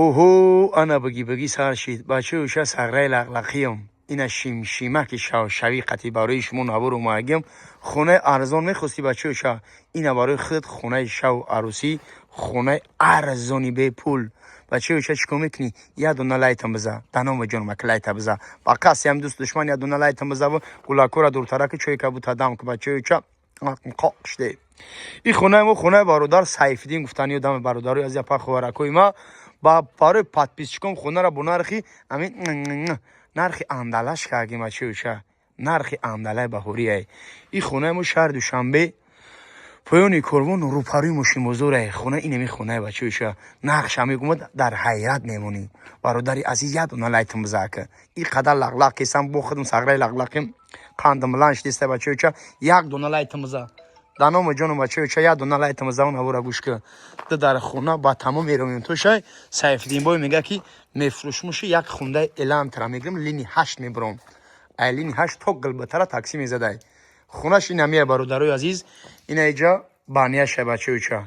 Оҳо, ана бигӣ, бигӣ, сар шид, бачаи уша. Сағраи лақлақиям, ина шимшимаки шавшавӣ қати барои шумо навор омагим. Хонаи арзон мехости, бачаи уша, ина барои худ хонаи шаву арӯсӣ, хонаи арзони бепул. Бачаи уша, чӣ кор мекунӣ? Як дона лайтам биза, данома ҷонмак, лайта биза ба қасиам, дӯст, душман, як дона лайтам бизаву гулакора дуртараки чой кабута дам ку. Бачаи уша, қоқшде, и хонаи мо, хонаи бародар Сайфиддин гуфтани ёдами. Бародарои аз япа, ховаракои ма, ба барои подписчиком хонаро бо нархи ҳамин нархи андалаш кардем. Бачаи уша, нархи андалаи баҳорияй. И хонаи мо шаҳри Душанбе, поёни корвон, рӯпарӯи мошинбозорае хона. Инами хонаи, бачаи уша, нақша мегумад, дар ҳайрат мемонӣ. Бародари азиз, як дона лайтам бизака. И қадар лақлақ кесам, бо худам сағраи лақлақим, қандам баланд шидиста. Бачаи уша, як дона лайтам биза, данома ҷону. Бачаи уша, як дона лайтам биза, навора гӯш ка. Ду дар хона ба тамом меромем. Тошай Сайфиддинбой мега, ки мефурӯшмуши, як хундаи Элантра мегирам, лини 8 мебуром, ай лини 8 то Гилбатара такси мезадай. Хонаш инамия, бародарои азиз, ина иҷа баняша, бачаи уча,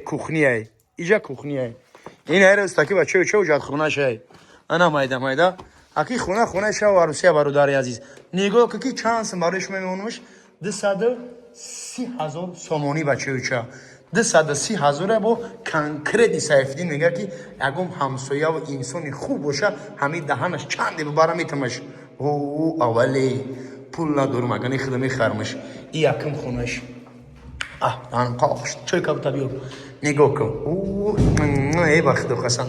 кухняй, иҷа кухняй, ин айрастаки, бачаи уча, уҷат хонашай. Ана майда майда аки хона, хонаи шав арӯсия. Бародари азиз, нигоҳ ки чанд сум барои шумо мемонумаш: 230 000 сомонӣ, бачаи уча, 230 000-е. Бо конкретный Сайфиддин мега, ки ягон ҳамсояву инсони хуб боша, ҳамин даҳанаш чанде бибара, метамаш. О, аввале пул надорум, агани худа мехармаш. И якм хонаш. А даҳанам қош, чой кабута биёр, нигоҳ кун. Э, ба худо қасам,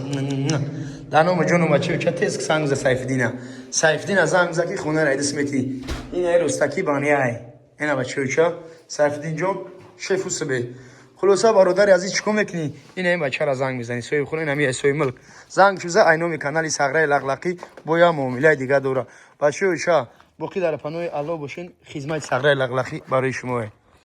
данома ҷону, бачаи уча, тез занг за Сайфиддина. Сайфиддина занг за, ки хонаро айдис мети. Ин ай ростаки баняй, ина, бачаи уча, Сайфиддин ҷон, шефу субе. Хулоса, бародари азиз, чӣ кор мекунӣ? Ина ин бачаро занг мезанӣ, соҳиби хона, инами соҳиби мулк. Занг чуза, ай номи канали Сағраи Лақлақӣ бо як муомилаи дига дора. Бачаи уча, боқӣ дар паноҳи Аллоҳ бошен. Хизмати Сағраи Лақлақӣ барои шумое.